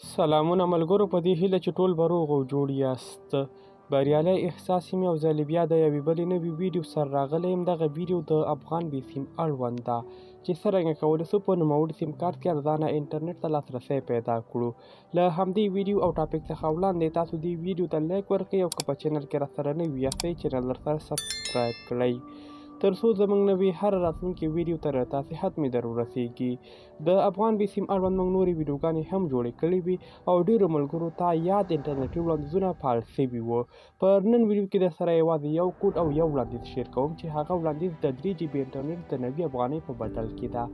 سلامونه ملګرو، په دې هیله چې ټول به روغ او جوړ یاست. بریالی احساس یم، یو ځل بیا د یوې بلې نوې ویډیو سره راغلی یم. دغه ویډیو د افغان بي سیم اړوند ده چې څرنګه کولی سو په نوموړي سیم کارت کې ارزانه انټرنیټ ته لاسرسی پیدا کړو. له همدې ویډیو او ټاپک څخه وړاندې تاسو دې ویډیو ته لایک ورکړئ او که په چینل کې راسره نوي یاستئ، چینل درسره سبسکرایب کړئ تر څو زموږ نوې هره راتلونکې ویډیو تر تاسې حتمي در ورسیږي. د افغان بي سیم اړوند موږ نورې ویډیوګانې هم جوړې کړې وي او ډیرو ملګرو ته یاد انټرنیټي وړاندیزونه فعال سوي وو. په نن ویډیو کې درسره یوازې یو کوډ او یو وړاندیز شیر کوم چې هغه وړاندیز د 3 جي بي انټرنیټ د 90 افغانۍ په بدل کې ده.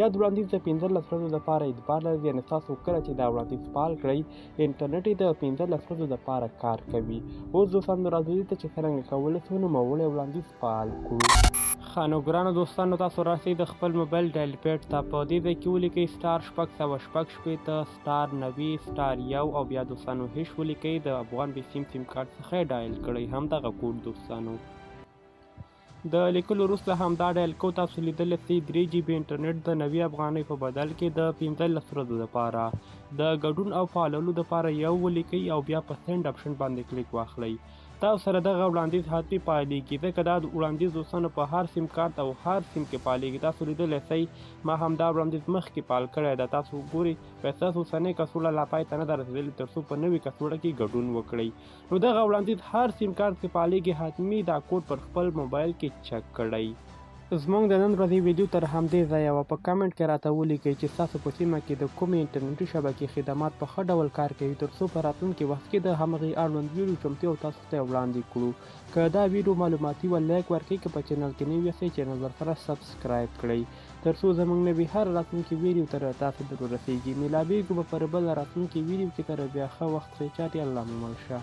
یاد وړاندیز د 15 ورځو لپاره اعتبار لري، یعنې تاسو کله چې دا وړاندیز فعال کړئ، انټرنیټ یې د 15 ورځو لپاره کار کوي. اوس دوستانو، راځو دې ته چې څرنګه کولی سو نوموړی وړاندیز فعال کړو. ښه نو ګرانو دوستانو، تاسو راسئ د خپل موبایل ډایل پیډ ته. په دې ځای کې ولیکئ *666*90*1 او بیا دوستانو هیش ولیکئ. د افغان بي سیم سیم کارت څخه یې ډایل کړئ همدغه کوډ. دوستانو، د لیکلو وروسته همدا ډایل کوډ تاسو لیدلی سئ، 3 جي بي انټرنیټ د 90 افغانۍ په بدل کې د 15 ورځو لپاره. د ګډون او فعالولو لپاره یو ولیکئ او بیا په سینډ اپشن باندې کلیک واخلئ. تاسو سره دغه وړاندیز حتمي فعالیږي، ځکه دا وړاندیز دوستانو په هر سیم کارت او هر سیم کې فعالیږي. تاسو لیدلی سئ، ما همدا وړاندیز مخکې فعال کړی ده. تاسو ګورئ، ستاسو اوسنۍ کڅوړه لا پای ته نه ده رسېدلې تر څو په نوې کڅوړه کې ګډون وکړئ. نو دغه وړاندیز هر سیم کارت کې فعالیږي. حتمي دا کوډ پر خپل موبایل کې چک کړئ. زموږ د نن ورځې ویډیو تر همدې ځایه وه. په کمنټ کې راته ولیکئ چې ستاسو په سیمه کې د کومې انټرنیټي شبکې خدمات په ښه ډول کار کوي، تر څو په راتلونکي وخت کې د همغې اړوند ویډیو چمتو او تاسو ته یې وړاندې کړو. که دا ویډیو معلوماتي وه، لایک ورکړئ. که په چینل کې نوي یاستئ، چینل درسره سبسکرایب کړئ تر څو زموږ نوې هره راتلونکې ویډیو تر تاسو در ورسیږي. میلاویږو به پر بله راتلونکې ویډیو کې. تر بیا ښه وخت، ښې چارې، الله مو مل شه.